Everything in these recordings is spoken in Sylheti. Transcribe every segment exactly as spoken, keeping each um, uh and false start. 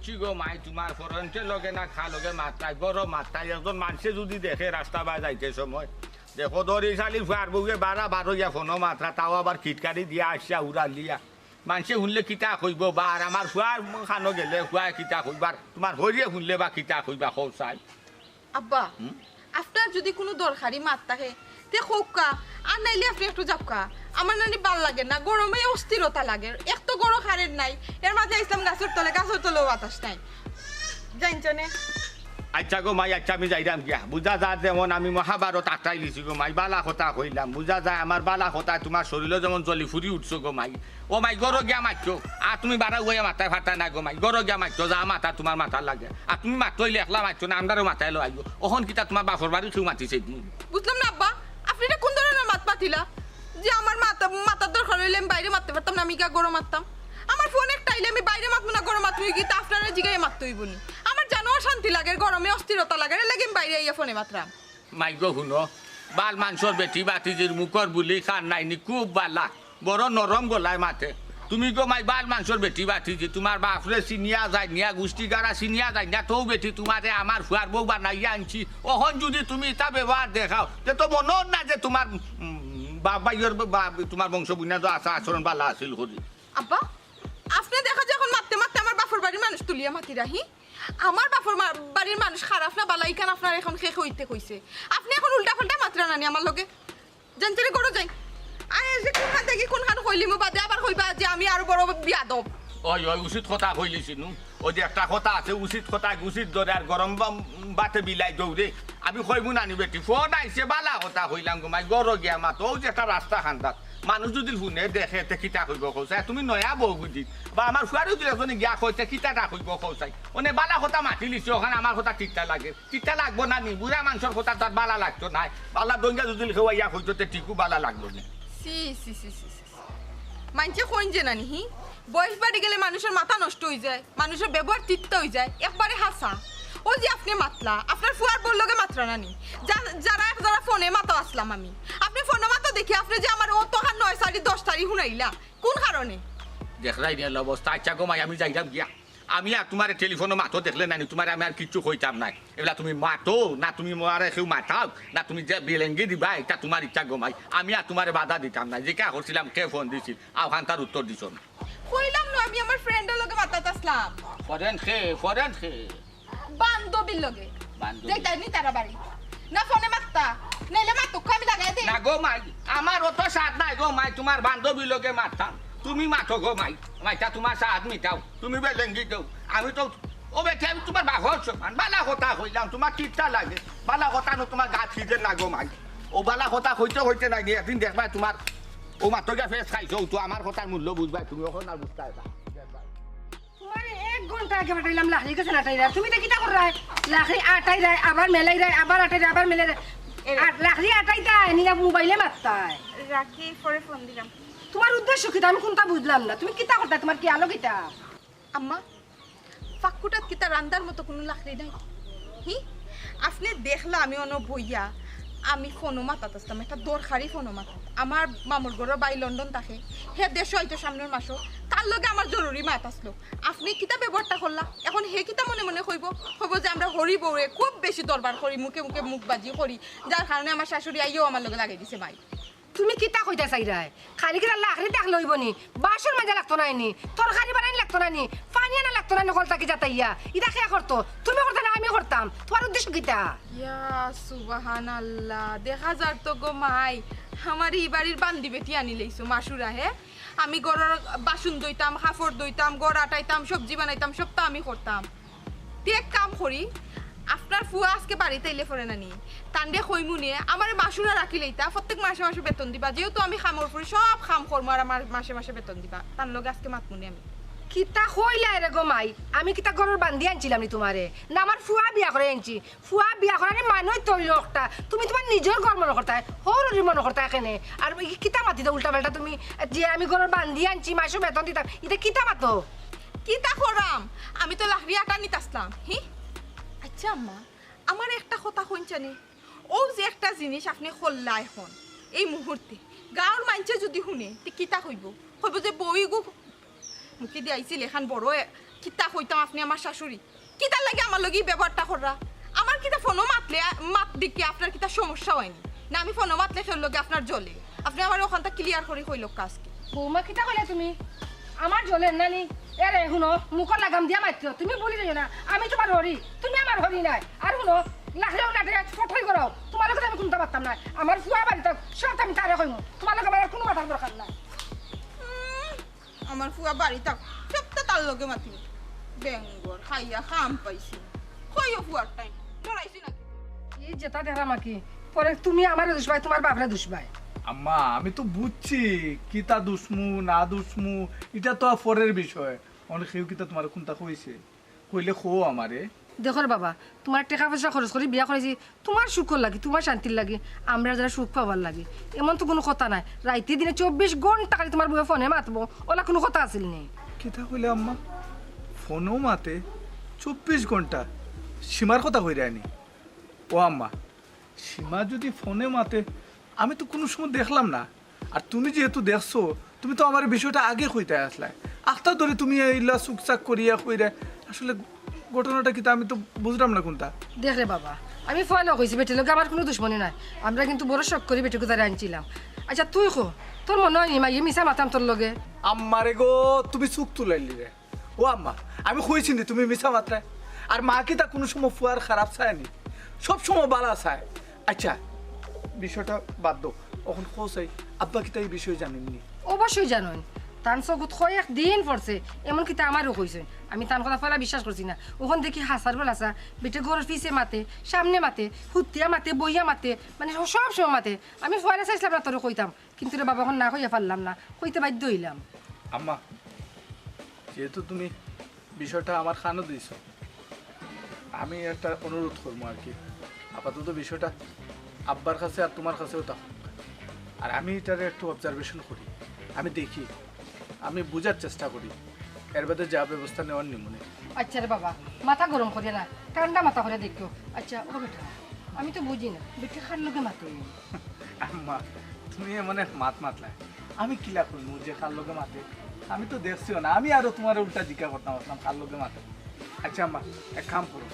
কি গো মাই, তুমার ফরন্টে লগে না খা লগে মাতরায়, গরো মাতরায়। একজন মানষে যুদি দেখে রাস্তা বায় যাইতে সময়, দেখো দরি শালি ফুয়ার বউয়ে বারা বারো গিয়া ফোনো মাতরা, তাও আবার খিটকারি দিয়া আসিয়া উড়ালিয়া। মানষে হুনলে কিতা কইবো বা, আর আমার ফুয়ার খানো গেলে ফুয়ায় কিতা কইবা, আর তুমার হরিয়ে হুনলে বা কিতা কইবা, কও চাই। আব্বা, হুম? আপনার যুদি কুনু দরকারি মাত থাকে, তে কউক্কা, আর নাইলে আপনে একটু যাউক্কা। আমার নানি ভালা লাগের না, গরমে অস্থিরতা লাগের। এক তো গরো কারেন্ট নাই, এর মাঝে আইছলাম গাছর তলে, গাছর তলেও বাতাস নাই। জানছো নে? আইচ্ছা গো মাই, আইচ্ছা আমি যাইরাম গিয়া। বুঝা যায় যেমন আমি মহাভারত আটাই দিছি গো মাই, ভালা কথা কইলাম। বুঝা যায় আমার ভালা কথায় তুমার শরীলো যেমন জ্বলি ফুরি উঠছো গো মাই। ও মাই, গরো গিয়া মাতছো। আর তুমি বারা উবাইয়া মাততায় পারতায় না গো মাই। গরো গিয়া মাতছো, যা মাতার তুমার মাতার লাগে। আর তুমি মাততো অইলে একলা মাতছো না, আমরারেও মাতাইলো আইগো। অখন কিতা তুমার বাপর বাড়ির কেউ মাতিছে নি? বুঝলাম না আব্বা, আপনে ইটা কুন ধরনর মাত মাতিলা? যে আমার মাতা-, মাতার দরকার অইলে আমি বাইরে মাততে পারতাম না, আমি গিয়া গরো মাততাম? আমার ফোন একটা আইলে আমি বাইরে মাতমু না গরো মাতমু, ইতা আপনারে জিগাইয়া মাততে অইবো নি? আমার জানো অশান্তি লাগের, গরমে অস্থিরতা লাগের, এরলাগি আমি বাইরে আইয়া ফোনে মাতরাম। মাই গো হুনো, বালা মানষর বেটি বাতিজির মুখর বুলি খান নাই নি, খুব বালা, বড় নরম গলায় মাতে। তুমি গো মাই বালা মানষর বেটি বাতিজি, তুমার বাপরে চিনিয়া জানিয়া, গুষ্টি গাড়া চিনিয়া জানিয়া, তউ বেটি তুমারে আমার ফুয়ার বউ বানাইয়া আনছি। অখন যুদি তুমি ইতা ব্যবহার দেখাও, তে তো মনো অর না যে তুমার, উম, বাপ ভাইর বা-, তুমার বংশ বুইন্না তো আচার আচরণ বালা আছিল করি। আব্বা, আপনে দেখা যায় অখন মাততে মাততে আমার বাপর বাড়ির মানুষ তুলিয়া মাতিরা, হি? আমার বাপর মা-, বাড়ির মানুষ খারাপ না বালা, ইখান আপনার অখন কে কইতে কইছে? আপনে অখন উল্টা পাল্টা মাতরা নানি আমার লগে। জানছইন নি, গরো যাই। আয়, যে কুনখান থাকি কুনখান কইলিমু, বাদে আবার কইবা যে আমি আরো বড় বিয়াদব। ওই, ওই, উচিত কথা কইলিছি নু। ওই যে একটা কথা আছে, উচিত কথায় উচিত ধরে আর গরম বা-, ভাতে বিলাই দৌড়ে। আমি কইমু নানি বেটি, ফোন আইছে, বালা কথা কইলাম গো মাই, গরো গিয়া মাতো, অউ যে একটা রাস্তা কান্দাত। মানুষ যুদি হুনে দেখে, তে কিতা কইবো কও চাই? তুমি নয়া বউ বুঝি। বা আমার ফুয়ারেও যুদি একজনে গিয়া কয়, তে কিতাটা কইবো কও চাই? অনে বালা কথা মাতিলিছি, অখান আমার কথা তিতা লাগে। তিতা লাগবো না নি? বুড়া মানষর কথা তো আর বালা লাগতো নায়। বালা দইঙ্গা যুদি কেউ আইয়া কইতো, তে ঠিকউ বালা লাগলো নে। ছি, ছি, ছি, ছি, ছি, ছি। মানষে কইন যে নানি, হি? বয়স বাড়ি গেলে মানুষর মাথা নষ্ট অইযায়, মানুষর ব্যবহার তিতা অইযায়, একবারে হাছা। অউ যে আপনে মাতলা, আপনার ফুয়ার বউর লগে মাতরা নানি? যা-, যারা এক যারা ফোনে মাতো আছলাম আমি। আপনে ফোনে মাতো দেখি, আপনে যে আমারে অতখান নয় সারি দশ সারি হুনাইলা, কুন কারণে? দেখরায় নি অবস্থা। আইচ্ছা গো মাই, আমি যাইরাম গিয়া। আমি আর তুমারে টেলিফোনো মাতো দেখলে নানি, তুমারে আমি আর কিচ্ছু কইতাম নায়। এবলা তুমি মাতো, না তুমি আমারে কেউ মাতাও, না তুমি যে বেলেঙ্গি দিবায়, ইটা তুমার ইচ্ছা গো মাই। আমি আর তুমারে বাধা দিতাম নায়। যেটা করছিলাম, কে ফোন দিছিল, অখানতার উত্তর দিছো না। কইলাম না, আমি আমার ফ্রেন্ডর লগে মাতাত আছলাম। ফরেন খে, ফরেন খে। বান্ধবীর লগে। বান্ধবী। যাইতায় নি তারা বাড়ি। না ফোনে মাততা, নাইলে মাতুক, আমি লাগাই দেই। না গো মাই, আমার অত সাধ নাই গো মাই, তুমার বান্ধবীর লগে মাততাম। তুমি মাতো গো মাই, মাইতা তুমার সাধ মিটাও, তুমি বেলেঙ্গি দেও। আমি তো, ও বেটি, আমি তুমার বাপর সমান, বালা কথা কইলাম, তুমার কিতা লাগে? বালা কথা নু তুমার গাত খিদে না গো মাই। অউ বালা কথা কইতে কইতে নাই নি, একদিন দেখবায় তুমার অউ মাতো গিয়া ফেস খাইছো, তো আমার কথার মূল্য বুঝবায় তুমি, অখন আর বুঝতায় না। তুমারে এক ঘন্টা আগে পাঠাইলাম, লাকড়ি গেছে আটাইরায়। তুমি ইতা কিতা কররায়? লাকড়ি আটাইরায়, আবার মেলাইরায়, আবার আটাইরায়, আবার মেলাইরায়। এরে। আর লাকড়ি আটাইতায়, নিয়া মোবাইলে মাততায়। রাখি, পরে ফোন দিরাম। তুমার উদ্দেশ্য কিতা? আমি কুনতা বুঝলাম না। তুমি কিতা করতায়? তুমার কি আলো কিতা? আম্মা, ফাক্কুটাত কিতা রান্দার মতো কুনু লাকড়ি নাই? হি? আপনে দেখলা আমি অনো বইয়া, আমি ফোনো মাতাত আছলাম, একটা দরকারি ফোনো মাতাত। আমার মামুর ঘরর ভাই লন্ডন থাকে, হে দেশো আইতো সামনর মাসো, তার লগে আমার জরুরি মাত আছলো। আপনে কিতা ব্যবহারটা করলা? অখন হে কিতা মনে মনে কইবো? কইবো যে আমরা হরি বউরে খুব বেশি দরবার করি, মুখে মুখে মুখবাজি করি, যার কারণে আমার শাশুড়ি আইয়াও আমার লগে লাগাই দিছে মাইর। তুমি কিতা কইতায় চাইরায়? খালি কিতা লাকড়ি থাকলে অইবো নি? বাসন মাজা লাগতো নায় নি? তরকারি বানানি লাগতো নায় নি? পানি আনা লাগতো নায় নি কল থাকি যাতাইয়া? ইতা কে করতো? তুমি করতায় না আমি করতাম? তুমার উদ্দেশ্য কিতা? ইয়া সুবহানাল্লাহ, দেখা যার তো গো মাই, আমারে ই বাড়ির বান্দি বেটি আনিলাইছো, মাসুরা, হে? আমি ঘরর বাসন ধইতাম, কাপড় ধইতাম, ঘর আটাইতাম, সবজি বানাইতাম, সব তো আমি করতাম। তে এক কাম করি, আপনার ফুয়া আজকে বাড়িত আইলে পরে নানি, তানরে কইমুনে, আমারে মাসুরা রাখিলাইতা, প্রত্যেক মাসে মাসে বেতন দিবা, যেহেতু আমি কামর ফুরি, সব কাম করমু আর আমার মাসে মাসে বেতন দিবা, তান লগে আজকে মাতমুনে আমি। কিতা কইলায় রে গো মাই? আমি কিতা ঘরর বান্দি আনছিলাম নি তুমারে? না আমার ফুয়া বিয়া করাই আনছি? ফুয়া বিয়া করানি মানেউ তো অইলো একটা, তুমি তুমার নিজর ঘর মনো করতায়, হউরর মনো করতায় কেনে? আর ই কিতা মাতিতায় উল্টা পাল্টা তুমি, যে আমি ঘরর বান্দি আনছি, মাসো বেতন দিতাম, ইতা কিতা মাতো? কিতা করাম? আমি তো লাকড়ি আটানিত আছলাম। হি? আইচ্ছা আম্মা, আমারে একটা কথা কইন চাইনি, অউ যে একটা জিনিস আপনে করলা অখন, এই মুহূর্তে, গাঁওর মাইনষে যুদি হুনে, তে কিতা কইবো? কইবো যে বউগু মুখেদি আইছিল, এখান বড় এ-, কিতা কইতাম, আপনে আমার শাশুড়ি, কিতার লাগি আমার লগে ই ব্যবহারটা কররা? আমার কিতা ফোনো মাতলে, মাত দেখি আপনার কিতা সমস্যা অয়নি? না, আমি ফোনো মাতলে কেউর লগে আপনার জ্বলে? আপনে আমারে অখানতা clear করি কইলউক্কা আজকে। বৌমা, কিতা কইলে তুমি? আমার জ্বলে নানি? এরে হুনো, মুখর লাগাম দিয়া মাতিও, তুমি ভুলি যাইও না, আমি তুমার হরি, তুমি আমার হরি নায়। আর হুনো, লাখলেও লাঠে ফটফই করো, তুমার লগে আমি কুনতা পারতাম না। আমার ফুয়া বাড়ি থাক, সব আমি তারে কইমু, তুমার লগে আমার আর কুনু মাতার দরকার নাই। উম, আমার ফুয়া বাড়ি থাক, সবতা তার লগে মাতিমু। বেঙ্গর খাইয়া কাম পাইছি। কইও ফুয়ার টাইম, ডরাইছি নাকি? ই যেতা দেখরাম আর কি, পরে তুমি আমারে দুষবায়, তুমার বাপরে দুষবায়। আম্মা, আমি তো বুঝছি, কিতা দুষমু না দুষমু, ইটা তো আর পরের বিষয়। অনে কেউ কিতা তুমারে কুনতা কইছে? কইলে কও আমারে। দেখো রে বাবা, তুমার টেকা পয়সা খরচ করি বিয়া করাইছি, তুমার সুখর লাগি, তুমার শান্তির লাগি, আমরার যেরা সুখ পাবার লাগি। এমন তো কুনু কথা নায়, রাইতে দিনে চব্বিশ ঘন্টা খালি তুমার বউয়ে ফোনে মাতবো, অলা কুনু কথা আছিল নি? কিতা কইলে আম্মা? ফোনো মাতে চব্বিশ ঘন্টা? সীমার কথা কইরায় নি? ও আম্মা, সীমা যুদি ফোনে মাতে, আমি তো কুনু সময় দেখলাম না। আর তুমি যেহেতু দেখছো, তুমি তো আমারে বিষয়টা আগে কইতায় আছলায়। আখতা ধরি তুমি ইলা চুকচাক করিয়া কইরায়। আসলে ঘটনাটা কিতা আমি তো বুঝলাম না কুনতা। দেখ রে বাবা, আমি পয়লাউ কইছি বেটির লগে আমার কুনু দুশমনি নাই। আমরা কিন্তু বড় শখ করি বেটিগুতারে আনছিলাম। আইচ্ছা তুই ক, তোর মনো অয়নি মাইয়ে মিছা মাতরাম তোর লগে? আম্মারে গো, তুমি চুক তুলাইলিরে। ও আম্মা, আমি কইছি নি তুমি মিছা মাতরায়? আর মা কিতা কুনু সময় ফুয়ার খারাপ চায় নি? সব সময় বালা চায়। আইচ্ছা, বিষয়টা বাদ দেও। অখন কও চাই, আব্বা কিতা ই বিষয়ে জানইন নি? অবশ্যই জানইন। তান চকুত কয়েক দিন পড়ছে, এমন কিতা আমারেও কইছইন। আমি তান কথা পয়লা বিশ্বাস করছি না। অখন দেখি হাছার বলা হাছা, বেটি ঘরর পিছে মাতে, সামনে মাতে, হুতিয়া মাতে, বইয়া মাতে, মানে সব সময় মাতে। আমি ফুয়ারে চাইছিলাম না তোরে কইতাম, কিন্তু রে বাবা, অখন না কইয়া পারলাম না, কইতে বাধ্য অইলাম। আম্মা, যেহেতু তুমি বিষয়টা আমার কানো দিছো, আমি একটা অনুরোধ করমু আর কি। আপাতত বিষয়টা আব্বার কাছে আর তুমার কাছেও থাকুক। আর আমি ইটারে একটু observation করি, আমি দেখি, আমি বুঝার চেষ্টা করি, এর বাদে যা ব্যবস্থা নেওয়ার নিমুনে। আইচ্ছা রে বাবা, মাথা গরম করিও না, ঠান্ডা মাথা করি দেখিও। আইচ্ছা, ও বেটা, আমি তো বুঝি না, বেটি কার লগে মাতে? আম্মা, তুমি এমন এক মাত মাতলায়, আমি কিলা কইমু যে কার লগে মাতে? আমি তো দেখছিও না, আমি আরো তুমারে উল্টা জিজ্ঞা করতাম আছলাম কার লগে মাতে। আইচ্ছা আম্মা, এক কাম করো,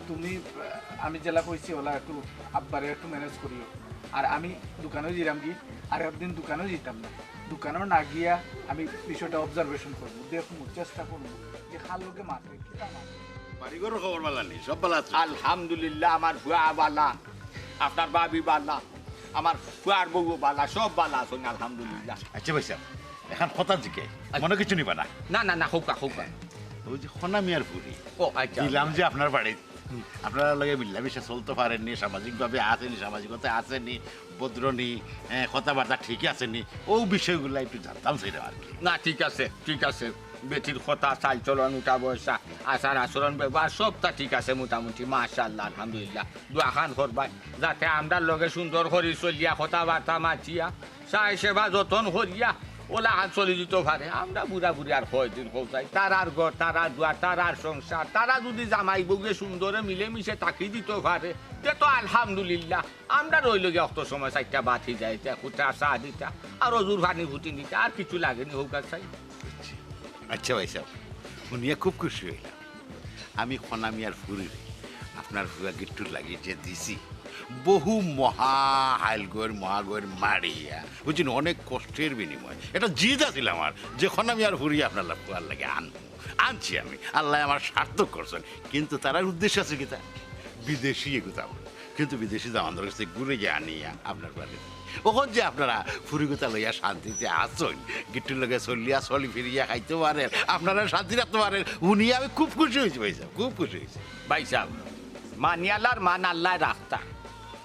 তুমি, আহ, আমি যেলা কইছি অলা একটু আব্বারে একটু manage করিও, আর আমি দোকানো যাইরাম গি, আর একদিন দোকানো যাইতাম না, দোকানো না গিয়া আমি বিষয়টা observation করমু, দেখমু, চেষ্টা করমু যে কার লগে মাতে, কিলা মাতে। বাড়িঘরর খবর বালা নি? সব বালা আছে? আলহামদুলিল্লাহ, আমার ফুয়া বালা, আপনার ভাবি বালা, আমার ফুয়ার বউও বালা, সব বালা আছইন আলহামদুলিল্লাহ। আইচ্ছা ভাইসাব, এখান কথা জিকে, আইচ্ছা। মনো কিছু নিবা না? না, না, না, কউক্কা, কউক্কা। ওই যে খনা মিয়ার ফুরি, ও, আইচ্ছা। দিলাম যে আপনার বাড়িত, আপনারার লগে মিলামিশা চলতো পারের নি, সামাজিকভাবে আছে নি, সামাজিকতায় আছে নি, ভদ্র নি, এ, কথাবার্তা ঠিক আছে নি, অউ বিষয়গুলা একটু জানতাম চাইরাম আর কি। না, ঠিক আছে, ঠিক আছে। বেটির কথা, চাল-চলন, উঠা-বসা, আচার-আচরণ, ব্যবহার সবতা ঠিক আছে মোটামুটি, মাশাআল্লাহ, আলহামদুলিল্লাহ। দোয়াখান করবায়, যাতে আমরার লগে সুন্দর করি চলিয়া, কথাবার্তা মাতিয়া, চাই সেবা যতন করিয়া, অলাখান চলি দিতো পারে। আমরা বুড়া-বুড়ি আর কয়দিন কও চাই? তারার ঘর, তারার দুয়ার, তারার সংসার, তারা যুদি জামাই বউয়ে সুন্দরে মিলেমিশে থাকি দিতো পারে, তে তো আলহামদুলিল্লাহ। আমরার অইলো গিয়া অত সময় চাইরটা বাতি যাইতা, কুটা চা দিতা, আর অজুর পানি ফুটি নিতা, আর কিচ্ছু লাগেনি, কউক্কা চাই। আইচ্ছা ভাইসাব, হুনিয়া খুব খুশি অইলাম। আমি খনা মিয়ার ফুরিরে আপনার ফুয়া গিট্টুর লাগি যে দিছি, বহু মহা হাইলগর, মহাগর মারিয়া, বুঝছইন, অনেক কষ্টের বিনিময়ে। এটা জিদ আছিল আমার যে খনা মিয়ার ফুরি আপনার লা-, ফুয়ার লাগি আনমু। আনছি আমি, আল্লায় আমার সার্থক করছইন। কিন্তু তারার উদ্দেশ্য আছে কিতা? বিদেশি এগুতা। কিন্তু বিদেশি জামানর গেছে ঘুরে গিয়া আনিয়া আপনার বাড়ি। অখন যে আপনারা ফুরিগুতা লইয়া শান্তিতে আছইন, গিট্টুর লগে চলিয়া চলি ফিরিয়া খাইতো পারের, আপনারা শান্তি রাখতো পারের, হুনিয়া আমি খুব খুশি অইছি ভাইসাব, খুব খুশি অইছি। ভাইসাব, মানিয়ালার মান আল্লায় রাখতা।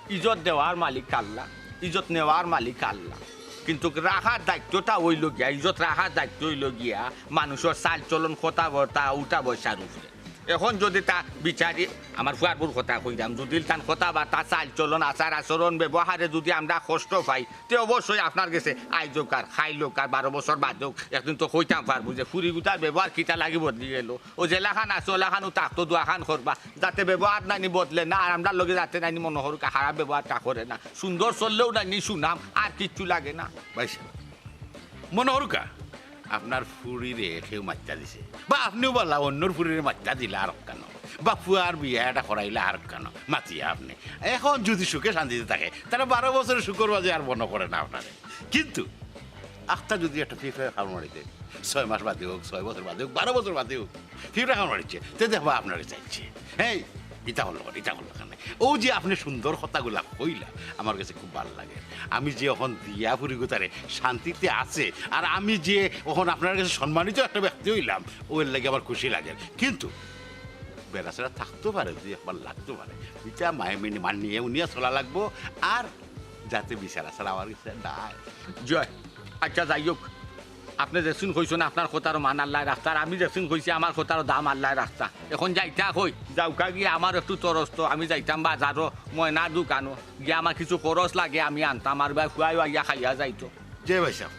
ইজ্জত দেওয়ার মালিক আল্লাহ, ইজ্জত নেওয়ার মালিক আল্লাহ। কিন্তু রাখার দায়িত্বটা অইলো গিয়া, ইজ্জত রাখার দায়িত্ব অইলো গিয়া মানুষর চাল-চলন, কথাবার্তা, উঠা-বসার উপরে। অখন যুদি তা বিচারি, আমার ফুয়ার বউর কথা কইরাম, যুদি তান কথাবার্তা, চাল-চলন, আচার-আচরণ, ব্যবহারে যুদি আমরা কষ্ট পাই, তে অবশ্যই আপনার গেছে আইজ অউক আর কাইল অউক আর বারো বছর বাদে অউক, একদিন তো কইতাম পারমু যে ফুরিগুতার ব্যবহার কিতা লাগি বদলি গেলো। অউ যেলাখান আছে অলাখানউ থাকতো, দোয়াখান করবা, যাতে ব্যবহার নানি বদলে না, আর আমরার লগে যাতে নানি মনো করউক্কা খারাপ ব্যবহারটা করে না, সুন্দর চললেউ নানি সুনাম, আর কিচ্ছু লাগে না। ভাইসাব, মনো করউক্কা, আপনার ফুরিরে কেউ মাত্তা দিছে, বা আপনেও বালা অন্যর ফুরিরে মাত্তা দিলা আর কেন, বা ফুয়ার বিয়া এটা করাইলা আর কেন, মাতিয়া আপনে। এখন যদি সুখে শান্তিতে থাকে, তারা বারো বছরের সুখর মাঝে আর মনে করে না আপনারে। কিন্তু আখতা যদি একটা ফিফড়া খাওয়ার মারিতে, ছয় মাস বাদে হোক, ছয় বছর বাদে হোক, বারো বছর বাদে হোক, ফিফড়া খাওয়ার মারিছে, তে দেখবা আপনারে চাইছে। এই, ইটা হলো, ইটা হলো কেনে? ও যে আপনে সুন্দর কথাগুলা কইলা, আমার কাছে খুব ভালা লাগে। আমি যে অখন দিয়া ফুরি গুতারে শান্তিতে আছে, আর আমি যে অখন আপনার কাছে সম্মানিত একটা ব্যক্তি অইলাম, ও এর লাগি আমার খুশি লাগে। কিন্তু বেড়াছেড়া থাকতো পারে, দুই একবার লাগতো পারে, ইটা মায়ে মিনি মানিয়া উনিয়া চলা লাগবো। আর যাতে বিচার আচার আমার কাছে নাই। জয়, আচ্ছা, যাই হোক, আপনে যেসিন কইছইন আপনার কথারও মান আল্লায় রাখতা, আর আমি যেসিন কইছি আমার কথারও দাম আল্লায় রাখতা। এখন যাইতা কই? যাউক্কা গিয়া, আমার একটু তরস্ত, আমি যাইতাম বাজারো, ময়নার দোকানো গিয়া, আমার কিছু খরচ লাগে, আমি আনতাম, আর ভাই ফুয়াইও আইয়া খাইয়া যাইতো। জি ভাইসাব,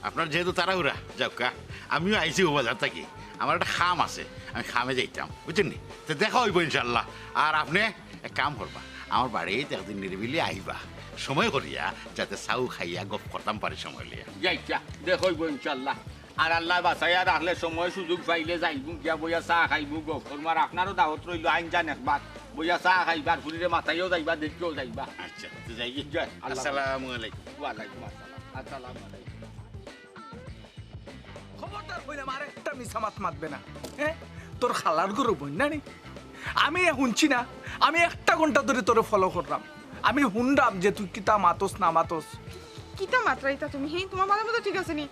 আপনার যেহেতু তাড়াহুড়া, যাউক্কা, আমিও আইছি ও বাজার থাকি, আমার একটা কাম আছে, আমি কামে যাইতাম, বুঝছইন নি? তে দেখা অইবো ইনশাআল্লাহ। আর আপনে এক কাম করবা, আমার বাড়িত একদিন নিরিবিলি আইবা, সময় করিয়া, যাতে চা খাইয়া গপ করতাম পারি সময় লইয়া। যাইতা, দেখা অইবো ইনশাআল্লাহ। আর আল্লায় বাঁচাইয়া রাখলে সময় সুযোগ পাইলে যাইমু গিয়া, বইয়া চা খাইমু, গপ করমু। আর আপনারও দাওয়াত রইলো, আইন যান একবার, বইয়া চা খাইবা, আর ফুরিরে মাতাইয়াও যাইবা, দেখিয়াও যাইবা। আচ্ছা, তো যাই গি? যাই, আল্লাহ। আসসালামু আলাইকুম। ওয়ালাইকুম আসসালাম। আসসালামু আলাইকুম। খবরদার কইলাম, আর একটা মিছা মাত মাতবে না। হ্যাঁ, তোর খালার ঘরর বইন না নি? আমি এ হুনছি না, আমি একটা ঘন্টা ধরি তোরে follow করলাম। আমি হুনলাম যে তুই কিতা মাতস না মাতস। কিতা মাতরায় ইতা তুমি? হি, তুমার মাথার মধ্যে ঠিক আছে নি?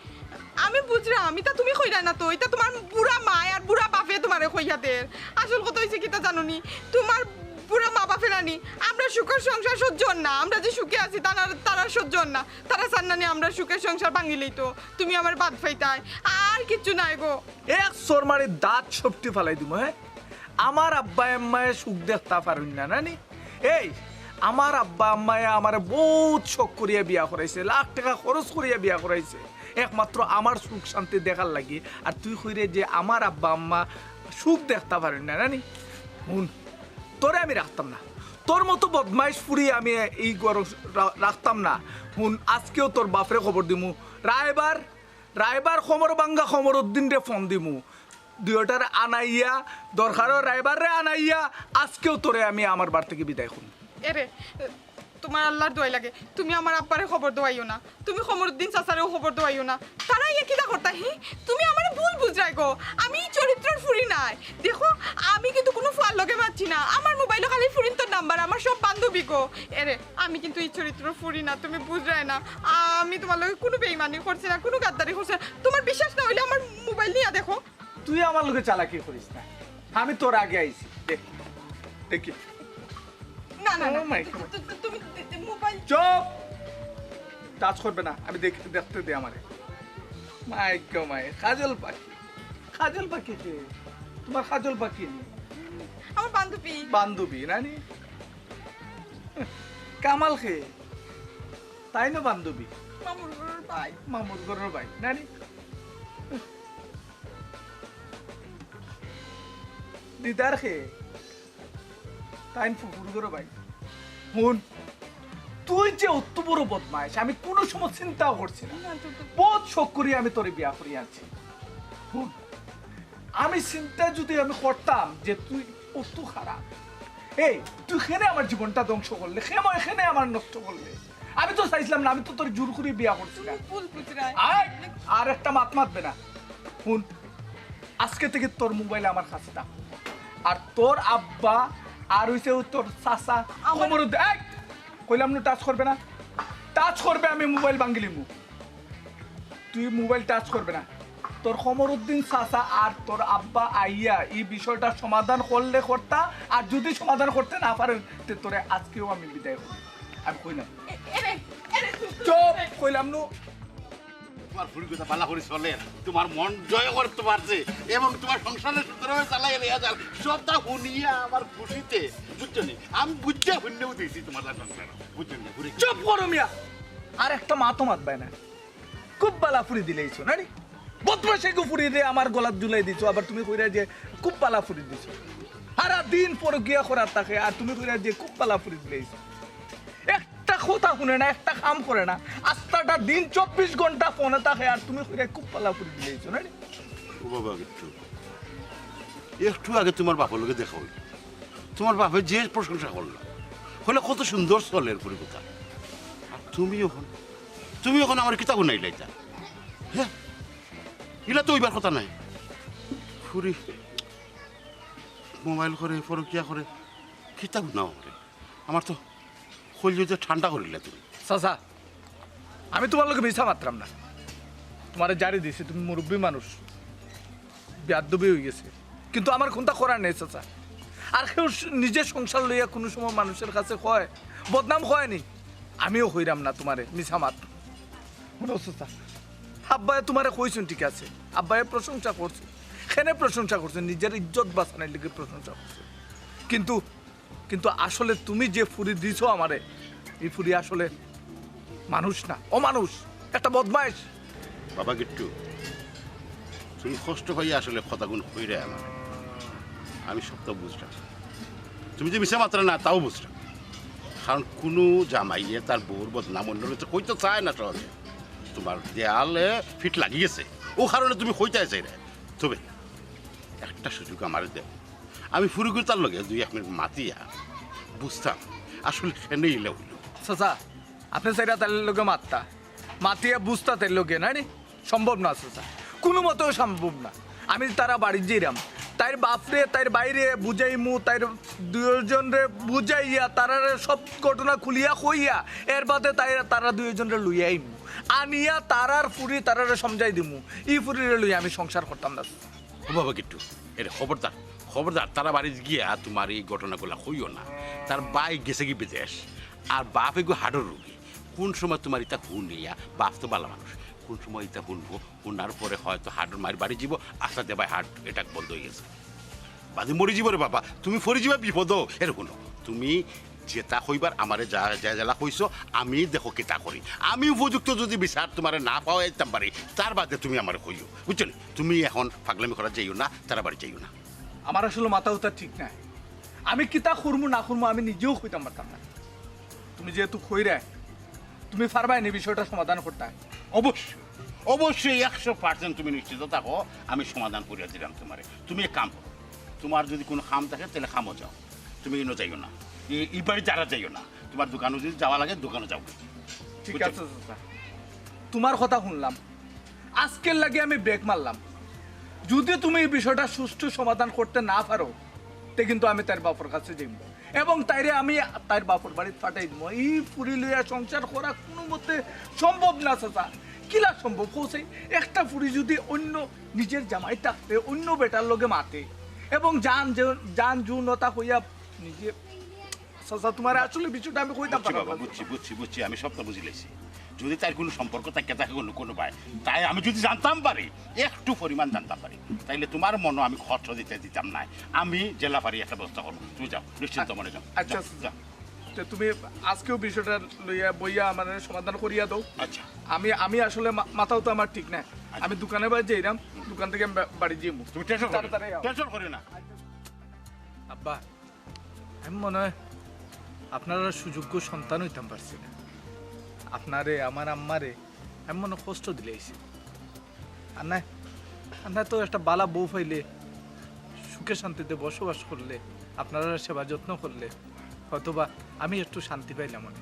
আমি বুঝরাম, ইতা তুমি কইরায় না তো, ইতা তুমার বুড়া মায় আর বুড়া বাপে তুমারে কইয়া দের। আসল কথা অইছে কিতা জানো নি? তুমার বুড়া মা বাপে না নি, আমরার সুখর সংসার সহ্য অর না, আমরা যে সুখে আছি তারার, তারার সহ্য অর না। তারা চাইন না নি আমরার সুখর সংসার ভাঙিলিতো, তুমি আমারে বাদ পাইতায়, আর কিচ্ছু নায় গো। এক চড় মারি দাঁত সবটি ফালাই দিমু, হ্যাঁ? আমার আব্বা আম্মায় সুখ দেখতা পারইন না, না নি? এই, আমার আব্বা আম্মায় আমারে বউত শখ করিয়া বিয়া করাইছে, লাখ টেকা খরচ করিয়া বিয়া করাইছে, একমাত্র আমার সুখ শান্তি দেখার লাগি। আর তুই কইরে যে আমার আব্বা আম্মা সুখ দেখতা পারইন না, না নি? হুন, তোরে আমি রাখতাম না, তোর মতো বদমাইশ ফুরি আমি ই ঘরো রা-, রাখতাম না। হুন, আজকেউ তোর বাপরে খবর দিমু, রায়বার, রায়বার কমর ভাঙ্গা কমরুদ্দিনরে ফোন দিমু, দুইওটারে আনাইয়া, দরকার অয় রায়বাররে আনাইয়া, আজকেউ তোরে আমি আমার বাড়ি থাকি বিদায় করমু। এরে, তুমার আল্লার দোয়াই লাগে, তুমি আমার আব্বারে খবর দেওয়াইও না, তুমি কমরুদ্দিন চাচারেও খবর দেওয়াইও না। তারা ইয়া কিতা করতা, হি? তুমি আমারে ভুল বুঝরায় গো, আমি ই চরিত্রর ফুরি নায়। দেখো, আমি কিন্তু কুনু ফুয়ার লগে মাতছি না, আমার মোবাইলো খালি ফুরিন্তর নাম্বার, আমার সব বান্ধবী গো। এরে, আমি কিন্তু ই চরিত্রর ফুরি না, তুমি বুঝরায় না। আমি তুমার লগে কুনু বেইমানি করছি না, কুনু গাদ্দারি করছি না। তুমার বিশ্বাস না অইলে আমার মোবাইল নিয়া দেখো। তুই আমার লগে চালাকি করিস না, আমি তোর আগে আইছি। দেখ, দেখি। না, না, না। Oh my God। তু-, তু-, তুমি দে-, দে-, মোবাইল। চুপ! টাচ করবে না, আমি দেখ-, দেখতে দে আমারে। মাই গো মাই, কাজল পাখি। কাজল পাখি কে? তুমার কাজল পাখি নি? আমার বান্ধবী। বান্ধবী, না নি? কামাল কে? তাইনও বান্ধবী? মামুর ঘরর ভাই। মামুর ঘরর ভাই, না নি? দিদার কে? তাইন ফুফুর ঘরর ভাই। হুন, তুই যে অত বড় বদমাইশ, আমি কুনু সময় চিন্তাও করছি না। না, তো, তো। বউত শখ করি আমি তোরে বিয়া করি আনছি। হুন, আমি চিন্তা যদি আমি করতাম যে তুই অত খারাপ, এই, তুই কেনে আমার জীবনটা ধ্বংস করলে, কেনে আমার নষ্ট করলে? আমি তো চাইছিলাম না, আমি তো তোরে জোর করি বিয়া করছি না। তুমি ভুল বুঝরায়। আয়, আর একটা মাত মাতবে না। হুন, আজকে থাকি তোর মোবাইল আমার কাছে থাক। আর তোর আব্বা আর অইছে ও তোর চাচা আমার কমরুদ্দিন, এই, কইলাম নু টাচ করবে না, টাচ করবে আমি মোবাইল ভাঙ্গিলিমু। তুই মোবাইল টাচ করবে না। তোর কমরুদ্দিন চাচা আর তোর আব্বা আইয়া ই বিষয়টা সমাধান করলে করতা, আর যদি সমাধান করতে না পারেন, তে তোরে আজকেউ আমি বিদায় করমু। আমি কইলাম। এ-, এরে, এরে, তুই, তুই, চুপ, কইলাম নু। তুমার ফুরি কথা বালা করি চলের, তুমার মন জয় করতে পারছে এবং তুমার সংসারে সুন্দরভাবে চালাই নিয়া যার, সবটা হুনিয়া আমার খুশিতে, বুঝছো নি? আমি বুঝতে হুন্নেও দিছি তুমার সংসার, বুঝছো নি? ফুরি চুপ করো মিয়া, আর একটা মাতও মাতবায় না। খুব বালা ফুরি দিলাইছো, না নি? বদমাশি গো ফুরি দে আমার গলাত ঝুলাই দিছো, আবার তুমি কইরায় যে খুব বালা ফুরি দিছো। সারা দিন পরকিয়া করার থাকে, আর তুমি কইরায় যে খুব বালা ফুরি দিলাইছো। একটা কথা হুনে না, একটা কাম করে না, আস্তাটা দিন চব্বিশ ঘন্টা ফোনে থাকে, আর তুমি কইরায় খুব ভালা করি দিলাইছো না রে? ও বাবা, একটু, একটু আগে তুমার বাপর লগে দেখা অইল, তুমার বাপে যে প্রশংসা করলা, কইলা কত সুন্দর চলের ফুরির কথা। আর তুমি অখন, তুমি অখন আমার কিতা হুনাইলাইতা? হ্যাঁ, ইলা তো অইবার কথা নায়। ফুরি মোবাইল করে, পরকিয়া করে, কিতা হুনাও আমারে? আমার তো কলিজা ঠান্ডা করিলা তুমি। চাচা, আমি তুমার লগে মিছা মাতরাম না। তুমারে জারি দিছি, তুমি মুরব্বি মানুষ, বেয়াদবি অইগেছে, কিন্তু আমার কুন্তা করার নাই চাচা। আর কেউ স-, নিজে সংসার লইয়া কুনু সময় মানুষর কাছে কয়, বদনাম কয় নি? আমিও কইরাম না তুমারে মিছা মাত। হুনো চাচা, আব্বায় তুমারে কইছইন ঠিক আছে, আব্বায় প্রশংসা করছইন, কেনে প্রশংসা করছইন, নিজর ইজ্জত বাচানির লাগি প্রশংসা করছইন, কিন্তু কিন্তু আসলে তুমি যে ফুরি দিছো আমারে, ই ফুরি আসলে মানুষ না, অমানুষ, একটা বদমাইশ। বাবা গিট্টু, তুমি কষ্ট পাইয়া আসলে কথাগুন কইরায় আমারে, আমি সবতা বুঝরাম। তুমি যে মিছা মাতরায় না, তাও বুঝরাম। কারণ কুনু জামাইয়ে তার বউর বদনাম অন্যর লগে কইতো চায় না সহজে। তুমার দেয়ালে পিঠ লাগি গেছে, অউ কারণে তুমি কইতায় চাইরায়। তবে একটা সুযোগ আমারে দেও, আমি ফুরিগুতার লগে দুই এক মিনিট মাতিয়া বুঝতাম আসলে কেনে ইলা অইল। চাচা, আপনে চাইরা তাইর লগে মাততা, মাতিয়া বুঝতা তাইর লগে, না নি? সম্ভব না চাচা, কুনু মতেও সম্ভব না। আমি তারা বাড়িত যাইরাম, তাইর বাপরে, তাইর বাইরে বুঝাইমু, তাইর দুইওজনরে বুঝাইয়া, তারারে সব ঘটনা খুলিয়া কইয়া, এর বাদে তাইর, তারা দুইওজনরে লইয়া আইমু, আনিয়া তারার ফুরি তারারে সমঝাই দিমু। ই ফুরিরে লইয়া আমি সংসার করতাম না। ও বাবা গিট্টু, এরে খবরদার, খবরদার, তারা বাড়িত গিয়া তুমার ই ঘটনাগুলা কইও না। তার ভাই গেছেগি বিদেশ, আর বাপ এগু হার্টর রুগী। কুন সময় তুমার ইতা হুনিয়া, বাপ তো ভালা মানুষ, কুন সময় ইতা হুনবো, হুনার পরে হয়তো হার্টর মাইর বাড়ি যিবো, আস্তা দেবায় হার্ট অ্যাটাক বন্ধ অইগেছে। বাদে মরি যিবো রে বাবা, তুমি পড়ি যিবা বিপদো। এরে হুনো, তুমি যেতা কইবার আমারে যা, যা যেলা কইছো, আমি দেখো কিতা করি। আমি উপযুক্ত যুদি বিচার তুমারে না পাওয়াইতাম পারি, তার বাদে তুমি আমারে কইও, বুঝছো নি? তুমি অখন ফাগলামি করাত যাইও না, তারা বাড়িত যাইও না। আমার আসলে মাথা উতা ঠিক নাই, আমি কিতা করমু না করমু আমি নিজেও কইতাম পারতাম না। তুমি যেহেতু কইরায়, তুমি পারবায় নি বিষয়টা সমাধান করতায়? অবশ্যই, অবশ্যই একশো পার্সেন্ট তুমি নিশ্চিত থাকো, আমি সমাধান করিয়া দিরাম তুমারে। তুমি এক কাম করো, তুমার যুদি কুনু কাম থাকে তাইলে কামো যাও, তুমি ইনো যাইও না, ই, ই বাড়িত যাইও না। তুমার দোকানো যুদি যাওয়া লাগে দোকানো যাও। ঠিক বুঝছো? আছে চাচা, তুমার কথা হুনলাম, আজকের লাগি আমি ব্রেক মারলাম। যুদি তুমি ই বিষয়টা সুষ্ঠু সমাধান করতে না পারো, তে কিন্তু আমি তাইর বাপর কাছে যাইমু এবং তাইরে আমি তাইর বাপর বাড়িত পাঠাই দিমু। ই ফুরি লইয়া সংসার করা কুনু মতে সম্ভব না চাচা। কিলা সম্ভব কও চাই? একটা ফুরি যুদি অইন্য নিজর জামাই থাকতে অইন্য বেটার লগে মাতে এবং জান যে-, জান যৌনতা কইয়া নিজে চাচা, তুমারে আসলে বিষয়টা আমি কইতাম বুঝছি পারলাম বাবা, না। বুঝছি, বুঝছি, বুঝছি, আমি সবতা বুঝিলাইছি। যুদি তাইর কুনু সম্পর্ক থাকিয়া থাকে কুনু, কুনু ভাই, তাই আমি যুদি জানতাম পারি, একটু পরিমাণ জানতাম পারি, তাইলে তুমার মনো আমি কষ্ট দিতে দিতাম নায়। আমি যেলা পারি একটা ব্যবস্থা করমু। তুমি যাও, নিশ্চিন্ত মনে যাও। আচ্ছা, যাও, আচ্ছা। যাও। তে তুমি আজকেও বিষয়টা লইয়া বইয়া আমারে সমাধান করিয়া দেও। আচ্ছা। আমি, আমি আসলে মা-, মাথাও তো আমার ঠিক নাই। আচ্ছা। আমি দোকানে বাড়ি যাইরাম, দোকান থাকি আমি বা-, বাড়ি যাইমু। তুমি টেনশন করো না। তাড়াতাড়ি আও। টেনশন করো না। আব্বা, আমি মনে হয় আপনারার সুযোগ্য সন্তান অইতাম পারছি না। আপনারে, আমার আম্মারে আমি মনে হয় কষ্ট দিলাইছি। আর না, আপনার তো একটা বালা বউ পাইলে, সুখে শান্তিতে বসবাস করলে, আপনারার সেবা যত্ন করলে, হয়তোবা আমি একটু শান্তি পাইলাম অনে।